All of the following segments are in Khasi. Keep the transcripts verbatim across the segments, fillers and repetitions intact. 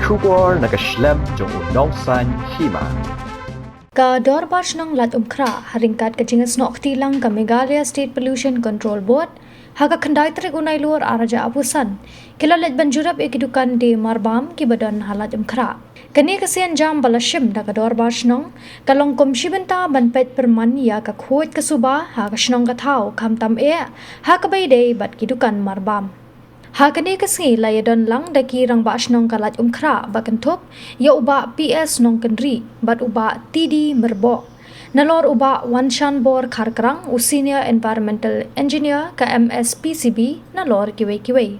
Khubor na ka shlem jong u Nongsaiñ Hima. Ka Dorbar Shnong Laitumkhrah, ha ryngkat ka jingïasnoh kti lang ka Meghalaya State Pollution Control Board, ha ka khyndai tarik u Nailur ar hajar arphew san, ki la leit ban jurip ïa ki dukan die marbam kiba don ha Laitumkhrah. Kane ka sienjam ba la shim da ka Dorbar Shnong ka long kum shi bynta ban peit pyrman ïa ka khuid ka suba ha ka shnong ka thaw, khamtam eh ha kaba ïadei bad ki dukan marbam. Ha kane ka sngi la ïadon lang da ki Rangbah Shnong ka Laitumkhrah ba kynthup ïa u Bah P S Nongkynrih bad u Bah T D Myrboh, nalor u Bah Wanshanbor Kharkrang, u Senior Environmental Engineer ka M S P C B, nalor kiwei kiwei.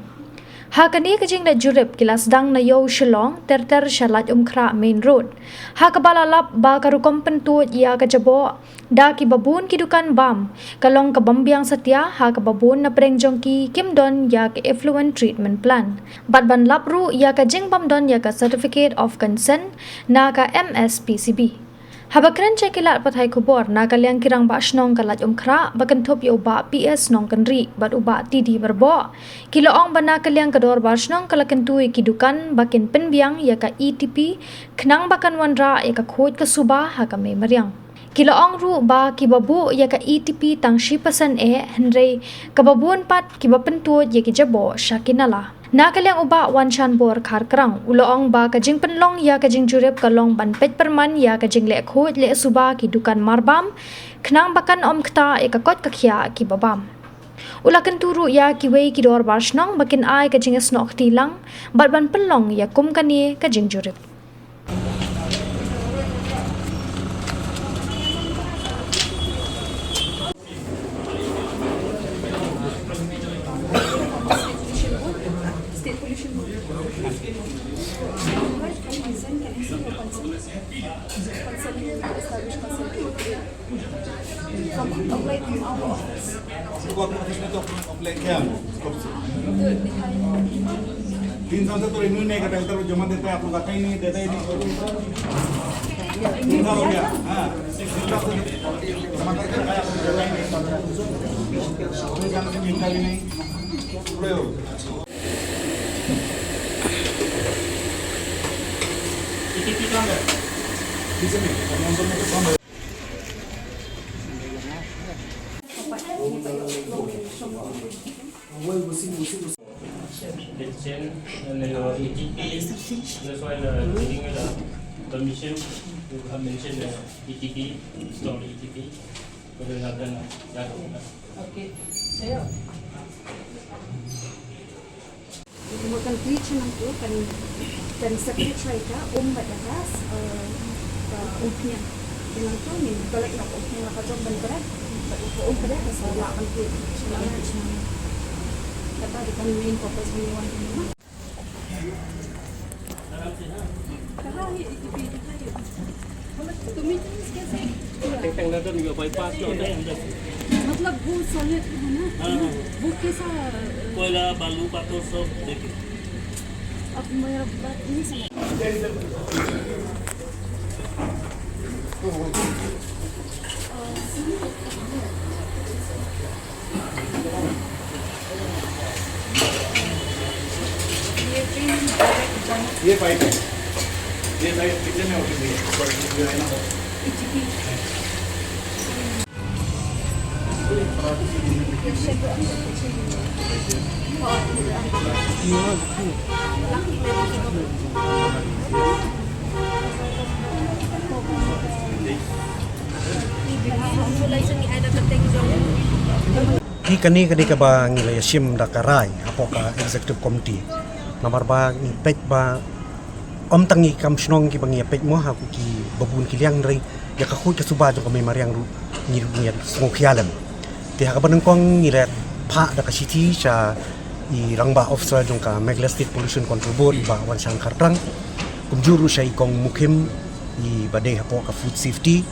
Ha kane ka jingleit jurip ki la sdang na Ïew Shillong, ter ter sha Laitumkhrah Main Road, ha kaba la lap ba ka rukom pyntuid ïa ka jaboh da kiba bun ki dukan bam ka long ka bym biang satia, ha kaba bun na pdeng jong ki kim don ïa ka effluent treatment plant bad ban lap ruh ïa ka jingbym don ïa ka certificate of consent na ka M S P C B. Haba kren sha ki lad pathai khubor na ka liang ki Rangbah Shnong ka Laitumkhrah ba kynthup ïa u Bah P S Nongkynrih bad u Bah T D Myrboh, ki la ong ba na ka liang ka Dorbar Shnong ka la kyntu ïa ki dukan ba kin pynbiang ïa ka E T P khnang ba kan wanrah ïa ka khuid ka suba ha ka mei mariang. Ki la ong ruh ba kiba buh ïa ka E T P tang shi percent eh, hynrei kaba bun pat kiba pyntuid ïa ki jaboh sha ki nala. Na ka liang u Bah Wanshanbor Kharkrang u la ong ba ka jingpynlong ïa ka jingjurip ka long ban peit pyrman ïa ka jingleh khuid leh suba ki dukan marbam khnang ba kan ym ktah ïa ka koit ka khiah kiba bam. U la kyntu ruh ïa kiwei ki Dorbar Shnong ba kin ai ka jingïasnoh kti lang bad ban pynlong ïa kum kane ka jingjurip. तीन साल से तो रिन्यू नहीं करता, इधर जमा देता है, आप लोग आता ही नहीं, देता ही नहीं। तीन साल हो गया। हाँ, तीन साल से जमा करके रखा है, आप लोग देता ही नहीं। तीन साल से मिलता भी नहीं। पूरे हो। Mention, uh, you know, E T P, that's why the, the mission, you have mentioned, uh, E T P, install E T P, but we have done that. Okay, saya. Kan bleach nangtu kan, kan separate sha ka um bad ka, eh, ka umphniang. Nangtu ngin collect na ka umphniang la ka jong ban pyrshah, bad ka um pyrshah ka sa la ban bleach. Kata ka main purpose ni wan ni. Tank tank नगर में bypass में होता है अंदर से। मतलब वो सॉलिड है ना? हाँ। वो कैसा? कोयला, बालू, पत्थर सब देके। अब मेरा बात नहीं समझ। ये पाइप है, ये पाइप किचन में होती है, ऊपर जो है ना। Hi kane ka dei kaba ngi la ïa shim da ka rai hapoh ka executive committee. Namar ba ngi peit ba ym tang ngi kam shnong kiba ngi ïa peit mo ha ki ba bun ki liang, hynrei ïa ka khuid ka suba jong ka mei mariang ruh ngi ruh ngi ïa sngewkhia lem. Te ha kaba nyngkong ngi la phah da ka shithi sha i rangbah officer jong ka Meghalaya State Pollution Control Board, i Bah Wanshan Kharkrang, kumjuh ruh sha i kong Mukhim, i ba dei hapoh ka food safety.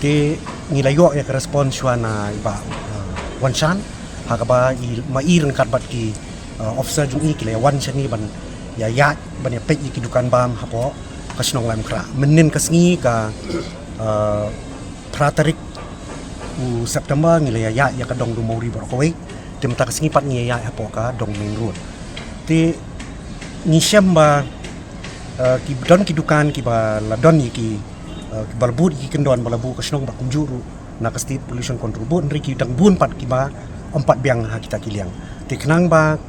Te ngi la ïoh ïa ka response shuwa na i Bah, uh, Wanshan, ha kaba i ma i ryngkat bad ki, uh, officer jong i ki la ïa wan shane ban ïa ïaid ban ïa peit ïa ki dukan bam hapoh ka shnong Laitumkhrah. Mynnin ka sngi ka, uh, phra tarik u September ngi la ïa ïaid ïa ka dong Dumawri baroh kawei. Te mynta ka sngi pat ngi ïa ïaid hapoh ka dong Main Road. Te ngi shem ba Uh, ki don ki dukan kiba la don ïa ki, uh, kiba la bud ïa ki kyndon ba la buh ka shnong bad kumjuh ruh na ka State Pollution Control Board, hynrei ki dang bun pat kiba ym pat biang ha kita ki liang. Te khnang ba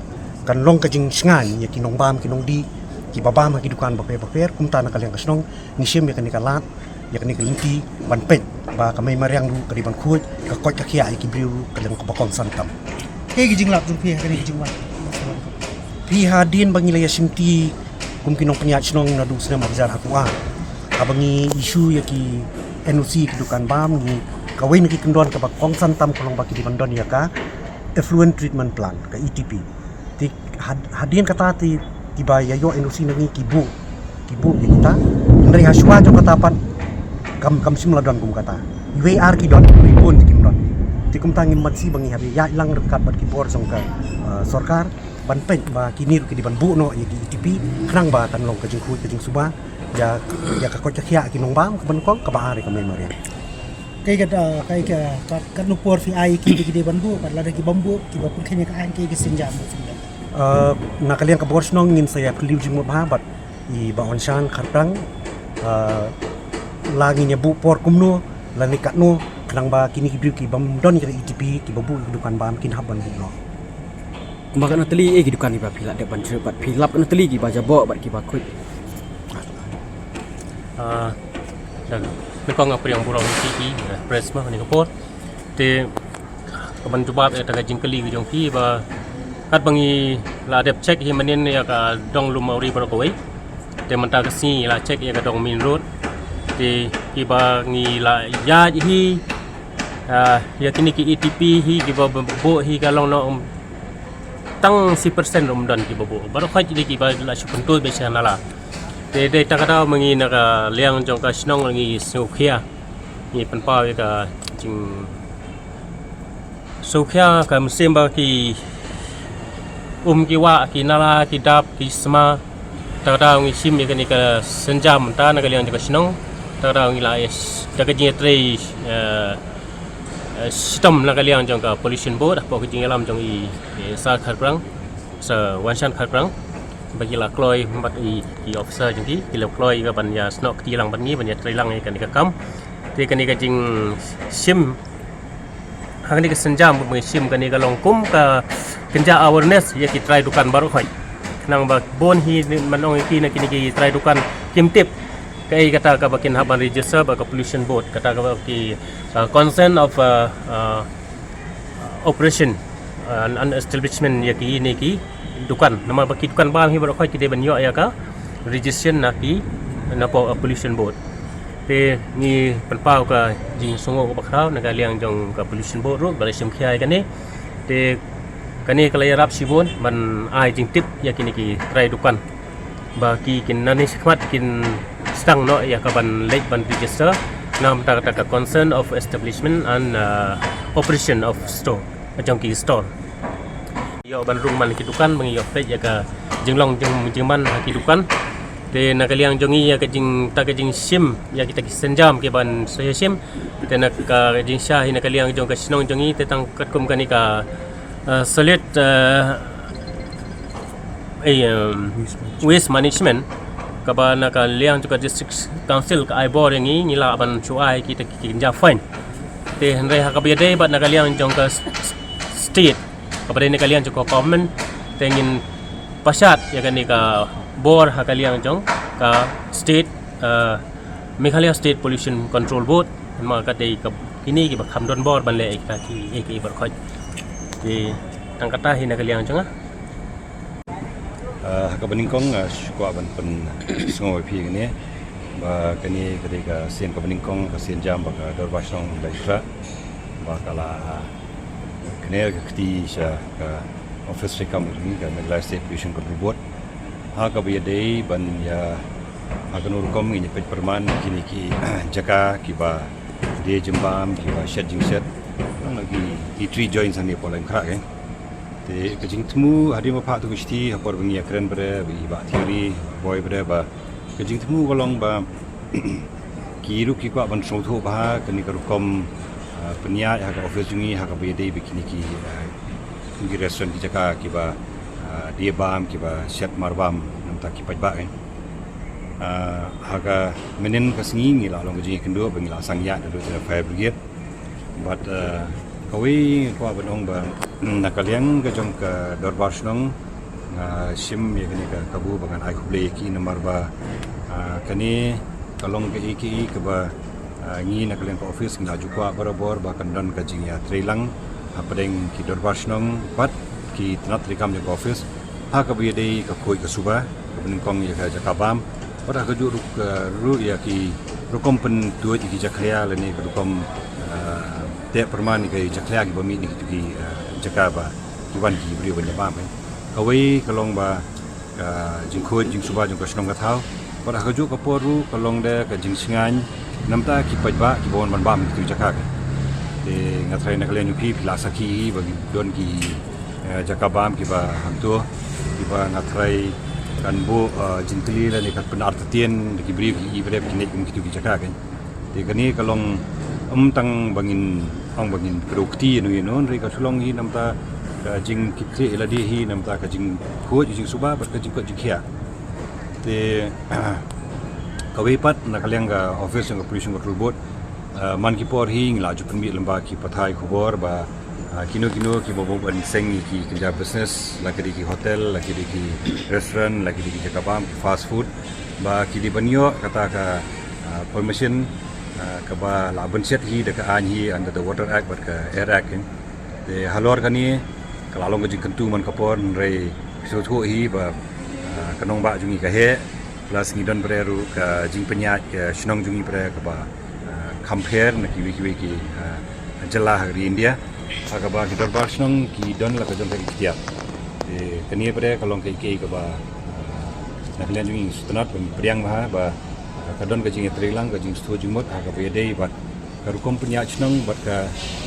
kan long ka jingshngaiñ ïa ki nongbam ki nongdih kiba bam ha ki dukan bapher bapher, kumta na ka liang ka shnong ngi shim ïa kane ka lad, ïa kane ka lynti ban peit ba ka mei mariang ruh ka dei ban khuid, ka koit ka khiah ïa ki briew ruh ka long kaba kongsan tam. Kaei ka jinglap jong phi ha kane ka jingwan? Phi, hadien ba ngi la ïa shimti kum ki nongpynïaid shnong naduh u snem ar hajar arphew ar, haba ngi issue ïa ki N O C ki dukan bam, ngi, kawei na ki kyndon kaba kongsan tam ka long ba ki dei ban don ïa ka effluent treatment plant, ka E T P. Te had-, hadien kata te kiba ïa ïoh N O C na ngi ki buh, ki buh ïa kita. Hynrei ha shuwa jong kata pat kam, kam shym la don kum kata. Iwei ar ki don, iwei bun te kim don. Te kumta ngim banse ba ngi hap ïaid lang ryngkat bad ki bor jong ka, uh, sorkar ban peit ba kine ruh ki dei ban buh noh ïa ki E T P, khnang ba kan long ka jingkhuid ka jingsuba ïa, ïa ka koit ka khiah ki nongbam, kaba nyngkong, kaba ar ïa ka mei mariang. Kaei ka, kaei ka, ka, katno por phi ai ïa ki ba ki dei ban buh, bad lada ki bym buh, kiba pynkheiñ ïa ka aiñ, kaei ka sienjam ba phin don? Uh, na ka liang ka bor shnong ngin sa ïa phylliew jingmut bha bad i Bah Wanshan Kharprang, uh, la ngin ïa buh por kumno lane katno, khnang ba kine ki briew ki bym don ïa ka E T P, kiba buh ïa ka dukan bam, kin hap ban buh noh. Kumba katno tylli, eh, ki dukan kiba phi la dep ban jurip bad phi lap katno tylli kiba jaboh bad kiba khuid? Ah, dang, nyngkong nga pdiang burom ïa phi, eh, press mo ha kane ka por. Te ka ban jubab ïa kata ka jingkylli ka jong phi ba katba ngi la dep check hi mynnin ïa ka dong Lum Mawri baroh kawei. Te mynta ka sngi la check ïa ka dong main road. Te kiba ngi la ïaid hi, ah, ïa kine ki E T P hi kiba buh hi ka long noh, um, tang shi percent ruh ym don kiba buh. Baroh khoit dei kiba la shu pyntu beit sha nala. Te dei ta ka daw ma ngi na ka liang jong ka shnong ngi sngewkhia. Ngi pynpaw ïa ka jing sngewkhia ka mynsiem ba ki um ki wah, ki nala, ki dap, ki sma. Ta ka daw ngi shim ïa kane ka sienjam mynta na ka liang jong ka shnong. Ta ka daw ngi la ïa s-, da ka jingïatrei, eh, eh, shitom na ka liang jong ka Pollution Board, hapoh ka jingïalam jong i, i Sir Kharprang, Sir Wanshan Kharprang. Ba ki la kloi bad i, i officer jong ki, ki la kloi ka ban ïa snoh kti lang bad ngi, ban ïatrei lang ïa kane ka kam. Te kane ka jingshim, ha kane ka sienjam ba ngi shim kane ka long kum ka kynja awareness ïa ki trai dukan baroh khoit. Khnang ba bun hi man ong ïa ki na kine ki trai dukan kim tip kaei kata kaba kin hap ban register bad ka Pollution Board, kata kaba ki, uh, consent of, uh, uh, operation, uh, and establishment ïa kine ki dukan. Namar ba ki dukan bam hi baroh khoit ki dei ban ïoh ïa ka registration na ki, na po-, uh, Pollution Board. Te ngi pynpaw ka jingsngewnguh kaba khraw na ka liang jong ka Pollution Board ruh ba la shim khia ïa kane. Te kane ka la ïarap shibun ban ai jingtip ïa kine ki trai dukan ba ki kin nangne shakhmat kin sdang noh ïa ka ban leit ban register na bynta kata ka consent of establishment and, uh, operation of store, jong ki store. Ïoh ban rung man ki dukan, ba ngi ïoh peit ïa ka jinglong jing, jingman ha ki dukan. Te na ka liang jong ngi ïa ka jing, ta ka jingshim ïa kita ki sienjam ki ban sa ïa shim. Te na ka jingshisha hi na ka liang jong ka shnong jong ngi te tang katkum kane ka, uh, solid, uh, eh, um, waste management, kaba na ka liang jong ka District Council ka ai bor ïa ngi, ngi lah ban shu ai kita ki kynja fine. Te hynrei ha kaba ïadei bad na ka liang jong ka s-, s-, state, kaba dei na ka liang jong ka government, te ngin pashat ïa kane ka bor ha ka liang jong ka state, uh, Meghalaya State Pollution Control Board, namar ka dei ka, kine kiba kham don bor ban leh ïa kita ki, ïa ki baroh khoit. Te tang kata hi na ka liang jong nga. Ah, ha kaba nyngkong, ah, shu kwah ban pynsngew ïa phi kane ba kane ka dei ka sien kaba nyngkong, ka sienjam ba ka Dorbar Shnong Laitkhrah ba ka la, ah, kane ka kti sha ka office treikam ka jong ngi, ka Meghalaya State Pollution Control Board. Ha kaba ïadei ban ïa, ha kano rukom ngin ïa peit pyrman kine ki jaka kiba die jingbam, kiba shet jingshet, ki, ki tree joints hangne hapoh Laitkhrah, eh. Te ka jingthmu hadien ba phah tu ka shithi, ha por ba ngi ïakren bad i Bah Theory Bhoi bad ba, ka jingthmu ka long ba ki ruh ki kwah ban sngewthuh bha kane ka rukom, ah, pynïaid ha ka office jong ngi ha kaba ïadei bad kine ki, ah, ki restaurant, ki jaka kiba, ah, die bam, kiba shet marbam na bynta ki paidbah, eh. Ah, ha ka mynnin ka sngi ngi la long ka jingkynduh ba ngi la sangeh da fire brigade. Bad, ah, kawei kwah ban ong ba, mm, na ka liang ka jong ka dorbar shnong, nga shim ïa kane ka kabu ba ngan ai khublei ïa ki namar ba, ah, kane ka long kaei kaei kaba, ah, ngi na ka liang ka office ngi la ju kwah barabor ba kan don ka jingïatreilang hapdeng ki dorbar shnong bad ki tnat treikam jong ka office ha kaba ïadei ka khuid ka suba, kaba nyngkong ïa ka jaka bam. Bad ha kajuh ruh, eh, ruh ïa ki rukom pyntuid ïa ki jakhlia lane ka rukom, eh, teh pyrman ïa ki jakhlia kiba mih na kitu ki, eh, jaka ba ki wan ki briew ban ïa bam, eh. Kawei ka long ba ka jingkhuid jingsuba jong ka shnong ka thaw. Bad ha kajuh ka por ruh ka long da ka jingshngaiñ namar ki paidbah kiba wan ban bam kitu jaka ka. Te nga tharai na ka liang jong phi phi la sakhi hi ba ki don ki, eh, jaka bam kiba hangto, kiba nga tharai kan buh, eh, jingtylli lane kan pynartatien da ki briew ki i briew ki neh kum kitu ki jaka ka. Te kane ka long ym tang ba ngin ong ba ngin kdew kti ïano ïano, hynrei ka shu long hi namar ka jingkitkhlieh ïa lade hi namar ka jingkhuid jingsuba bad ka jingkoit jingkhiah. Te kawei pat na ka liang ka office jong ka Pollution Control Board, eh, man ki por hi ngi la ju pynmih lyngba ki pathai khubor ba, eh, kino kino kiba bym ban seng ïa ki kynja business, la ki dei ki hotel, la ki dei ki restaurant, la ki dei ki jaka bam, ki fast food, ba ki dei ban ïoh kata ka, eh, permission, eh, kaba la bynshet hi da ka aiñ hi under the Water Act bad ka Air Act, eh. Te halor kane ka la long ka jingkyntu man ka por, hynrei sngewthuh hi ba, ah, ka nongbah jong ngi ka heh, plus ngi don pat ruh ka jingpynïaid ka shnong jong ngi pat kaba, ah, kham pher na kiwei kiwei ki, ah, jylla ha ka ri India. Ha kaba ki dorbar shnong ki don la ka jong ka iktiar. Te kane pat ka long kaei kaei kaba, ah, na ka liang jong ngi sngewtynnat ban pdiang bha ba, ah, ka don ka jingïatreilang, ka jingsngewthuh jingmut ha kaba ïadei bad ka rukom pynïaid shnong bad ka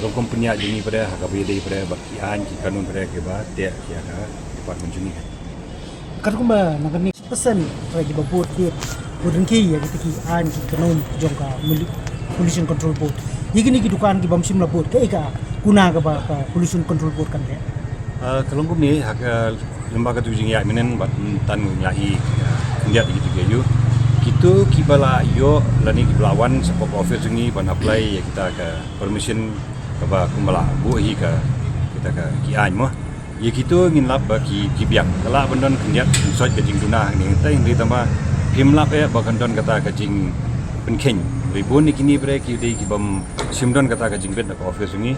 rukom pynïaid jong ngi pat ha kaba ïadei pat bad ki aiñ ki kanun pat kiba teh ïa ka department jong ngi. Katkum ba na kane percent pat kiba bud, bud ryngkat ïa kita ki aiñ ki kanun jong ka mul-, Pollution Control Board. Ïa kine ki dukan ki bym shym la bud, kaei ka kuna kaba ka Pollution Control Board kan leh? Ah, ka long kumne, ha ka lyngba katu ka jingïaid mynnin bad, mm, tang ngi la i, ah, khyndiat ïa kitu ki ayu. Kitu kiba la ïoh lane kiba la wan shapoh ka office jong ngi ban apply ïa kita ka permission kaba kumba la buh hi ka, kita ka ki aiñ mo. Ïa kitu ngin lap ba ki, ki biang. Ka lah ban don khyndiat, khynsoit ka jingduna hangne. Te hynrei tang ba phim lap eh ba kan don kata ka jingpynkheiñ. Hynrei bun ïa kine pat ki dei ki bym shym don kata ka jingbit na ka office jong ngi.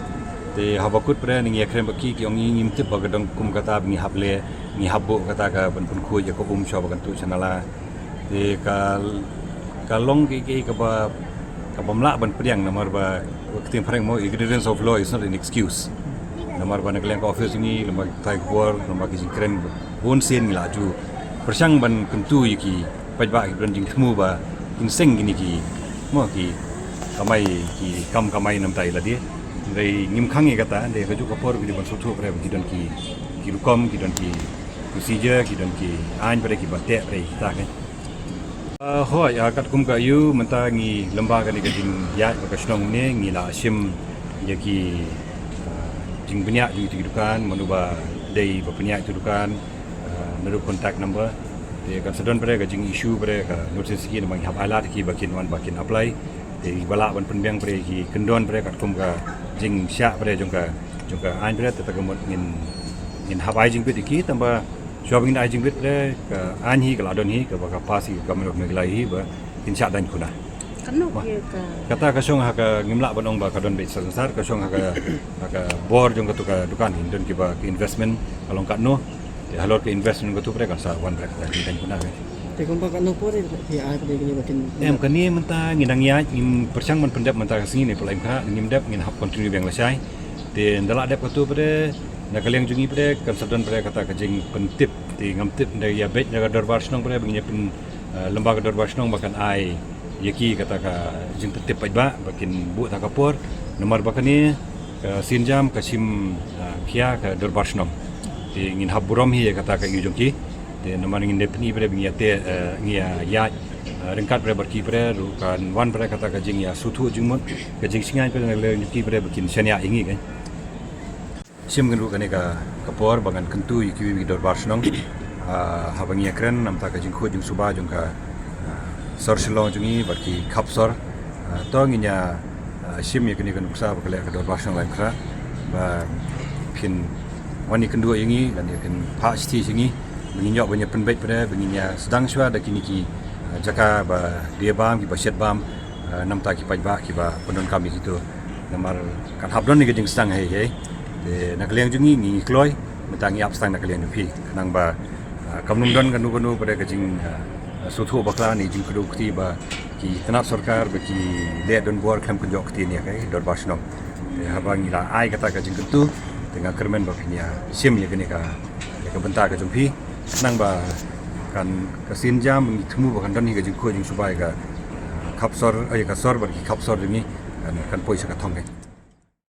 Te haba kut pat ngi ïakren bad ki, ki ong ngi ngim tip ba ka don kum kata ba ngi hap leh, ngi hap buh kata ka ban pynkhuid ïa ka um shuwa ba kan tuh sha nala. Te ka, ka long kaei kaei kaba, kabym lah ban pdiang namar ba ka ktien phareng mo, ignorance of law is not an excuse. Namar ba na ka liang ka office ngi, lyngba ki pathai khubor, lyngba ki jingkren, bun sien ngi la ju pyrshang ban kyntu ïa ki paidbah kiba don jingthmu ba kin seng kine ki, mo, ki kamai, ki kam kamai namar ïa lade. Hynrei ngim khang ïa kata, hynrei kajuh ka por ki dei ban sngewthuh pat ba ki don ki, ki rukom, ki don ki procedure, ki don ki aiñ pat kiba teh pat kita ka. Ah, hooid, ah, katkum ka ayu mynta ngi lyngba kane ka jingïaid bad ka shnong ne ngi la shim ïa ki, ah, jingbniah jong kita ki dukan, mano ba dei ba pynïaid ïa ki dukan, ah, naduh contact number. Te kan sa don pat ka jing issue pat ka notice ki namar ngi hap ailad ïa ki ba kin wan ba kin apply. Te ba lah ban pynbiang pat ki kyndon pat katkum ka jingshah pat jong ka, jong ka aiñ pat, te ta ka mut ngin, ngin hap ai jingbit ïa ki, tang ba shuwa ba ngin ai jingbit pat ka aiñ hi ka la don hi kaba ka pass hi ka Government of Meghalaya hi ba kin shah daiñ kuna. Katno, ma, ki ka, kata ka shong ha ka, ngim lah ban ong ba ka don beit sar sar, ka shong ha ka, ha ka bor jong katu ka dukan hi, don kiba ki investment ka long katno. Te halor ka investment katu pat kan sa wan pat ka daiñ kuna. Te kumba katno por ki ai pat kine ba kin, em, kane mynta ngi dang ïaid, ngim pyrshang ban pyndep mynta ka sngi ne pynlait khyndiat, ngim dep, ngin hap continue biang lashai. Te ynda la dep katu pat na ka liang jong ngi pat kan sa don pat kata ka jingpyntip. Te ngam tip, ynda ïa beit na ka dorbar shnong pat ba ngin ïa pyn, eh, lyngba ka dorbar shnong ba kan ai ïa ki kata ka jingpyntip paidbah ba kin buh ta ka por. Namar ba kane ka sienjam ka shim, ah, khia ka dorbar shnong. Te ngin hap burom hi ïa kata ka ayu jong ki. Te namar ngin dei pyni pat ba ngi ïa te, eh, ngi ïa ïaid, eh, ryngkat pat bad ki pat ruh kan wan pat kata ka jingïasngewthuh jingmut, ka jingshngaiñ pat na ka liang jong ki pat ba kin shaniah ïa ngi ka. Shim ngin ruh kane ka, ka por ba ngan kyntu ïa kiwei ki dorbar shnong, ah, haba ngi ïakren namar ka jingkhuid jingsuba jong ka, ah, Sor Shillong jong ngi bad ki khap sor. Ah, to ngin ïa, ah, shim ïa kane ka nuksa ba ka leh ka Dorbar Shnong Laitumkhrah ba phin wan ïakynduh ïa ngi lane phin phah shithi sha ngi ba ngin ïoh ban ïa pynbeit pat, ba ngin ïa sdang shuwa da kine ki, ah, jaka ba die bam, kiba shet bam, ah, namar ki paidbah kiba pyndonkam ïa kito. Namar kan hap don ïa ka jingsdang hei hei. Te na ka liang jong ngi ngi kloi, mynta ngi ap sdang na ka liang jong phi. Khnang ba, ah, kam nym don kano kano pat ka jing, ah, sngewthuh bakla ne jingkdew kti ba ki tnat sorkar ba ki leh donbor khlem kynjoh kti ne ka Dorbar Shnong. Te haba ngi la ai kata ka jingkyntu, te nga kyrmen ba phin ïa shim ïa kane ka, ïa ka bynta ka jong phi. Khnang ba kan ka sien jam ngi thmu ba kan don hi ka jingkhuid jingsuba ïa ka, ah, khap sor, eh, ïa ka sor bad ki khap sor jong ngi kan, kan poi sha ka thong ka.